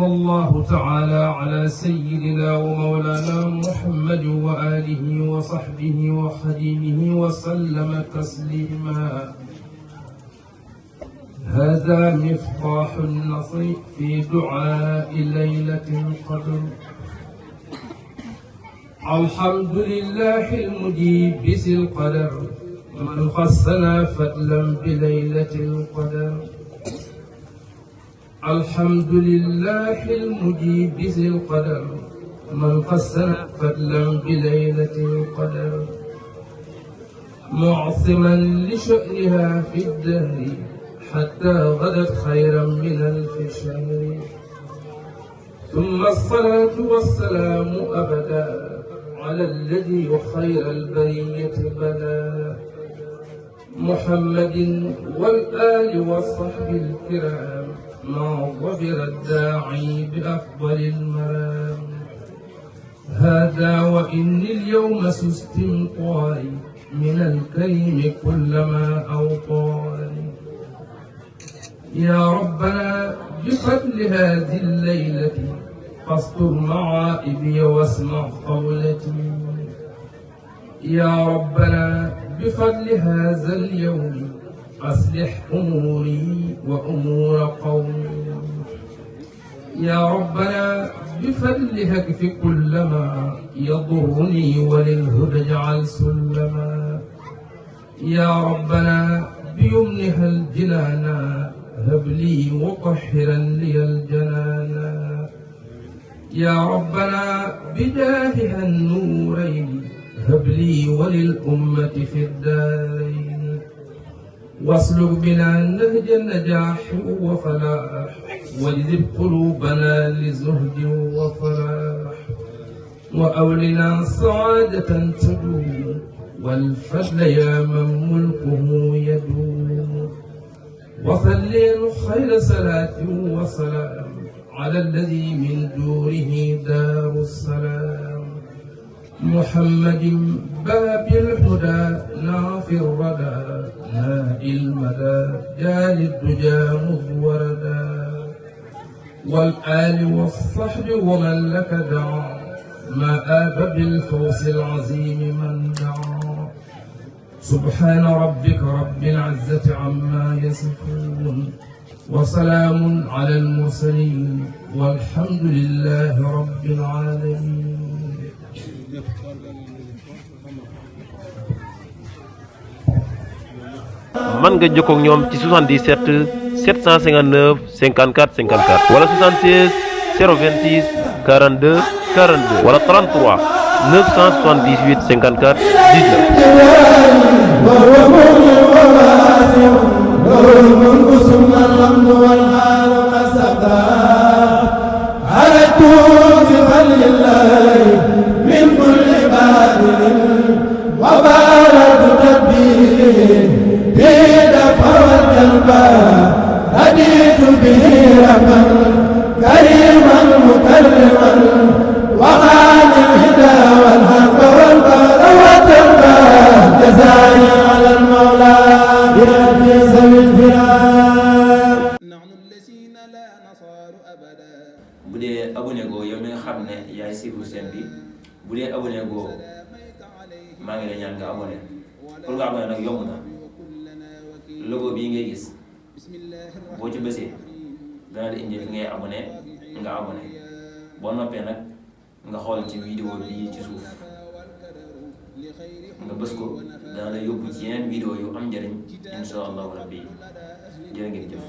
الله تعالى على سيدنا ومولانا محمد وآله وصحبه وخديمه وسلم تسليما. هذا مفتاح النصر في دعاء ليلة القدر. الحمد لله المجيب ذي القدر من خصنا فضلا بليلة القدر. الحمد لله المجيب ذي القدر من خصنا فضلا بليلة القدر. معصما لشأنها في الدهر حتى غدت خيرا من ألف شهر. ثم الصلاة والسلام أبدا على الذي خير البرية بدا، محمد والآل والصحب الكرام ما ظفر الداعي بأفضل المرام. هذا وإني اليوم سست طاري من الكريم كلما أوطاني. يا ربنا بفضل هذه الليلة فاستر معائبي واسمع قولتي. يا ربنا بفضل هذا اليوم أصلح أموري وأمور قومي. يا ربنا بفضلك اكف كل ما يضرني وللهدى اجعل سلما. يا ربنا بيمنها الجنانا هب لي وطهرا لي الجنانا. يا ربنا بجاهها النورين هب لي وللأمة في الدارين. واسلك بنا نهج النجاح وفلاح واجذب قلوبنا لزهد وفلاح. وأولنا سعادة تدوم والفضل يا من ملكه يدوم. وصلين خير صلاة وسلام على الذي من دوره دار السلام، محمد باب الهدى نافي الردى نائي المدى جال الدجى مذوردا. والآل والصحب ومن لك دعا ما آب بالفوز العظيم من دعا. سبحان ربك رب العزة عما يصفون وسلام على المرسلين والحمد لله رب العالمين. man nga jokkoo ak ñoom ci 77 759 54 54 wala 76 026 42 42 wala 33 978 54 هديت به ربا كريما مكرما وخان الهدى والحق والبر والتقى جزاني على المولى بربي سوي الفرار. نحن الذين لا نصار ابدا. bu dee abonné goo yow mi nga xam ne yaay suivre chaîne bi bu dee abonné goo maa ngi lay ñaan nga abonné. pour nga abonné nag yomb na logo bii ngay gis boo ci bësee dana la indi fi ngay abonné nga abonné boo noppee nag nga xool ci vidéo bii ci suuf nga bës ko dana la yóbbu ci yeneen vidéo yu am njëriñ insha allahu rabbi jërë ngeen jëf.